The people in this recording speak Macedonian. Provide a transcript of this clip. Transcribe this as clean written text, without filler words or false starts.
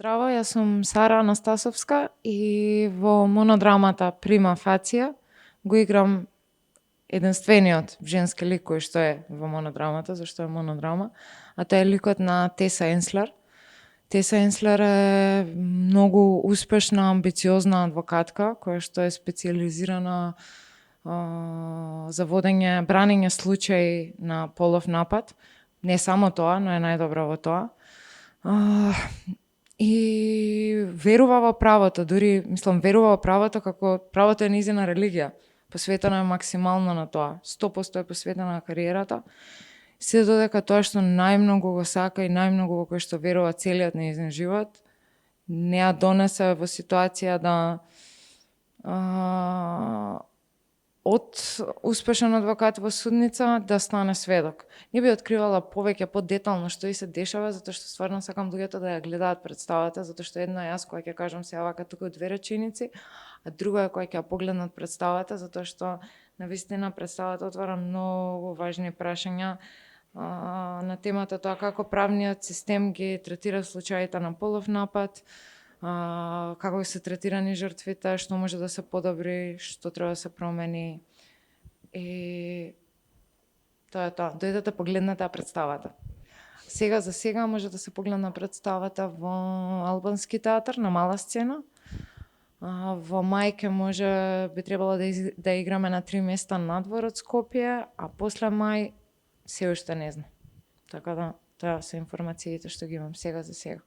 Здраво, јас сум Сара Анастасовска и во монодрамата Прима Фација го играм единствениот женски лик кој што е во монодрамата, зашто е монодрама, а тоа е ликот на Теса Енслер. Теса Енслер е многу успешна, амбициозна адвокатка која што е специјализирана за бранење случаи на полов напад. Не само тоа, но е најдобра во тоа. И верува во правото, дури верува во правото како правото е нејзина религија. Посветена е максимално на тоа. 100% е посветена на кариерата. Се додека тоа што најмногу го сака и најмногу во кој што верува целиот нејзин живот, не ја донесе во ситуација да од успешен адвокат во судница да стане сведок. Не би откривала повеќе подетално што и се дешава, затоа што стварно сакам луѓето да ја гледаат представата, затоа што едно јас кога ќе кажам се вака тука 2 реченици, а друго е кога ќе ја погледнат представата, затоа што навистина представата отвара многу важни прашања на темата тоа како правниот систем ги третира случаите на полов напад, како се третирани жртвите, што може да се подобри, што треба да се промени. И тоа е тоа. Дојдете погледнете представата. За сега може да се погледне представата во албански театар на мала сцена. Во мај би требало да играме на 3 места надвор од Скопје, а после мај се уште не знам. Така да, тоа се информациите што ги имам за сега.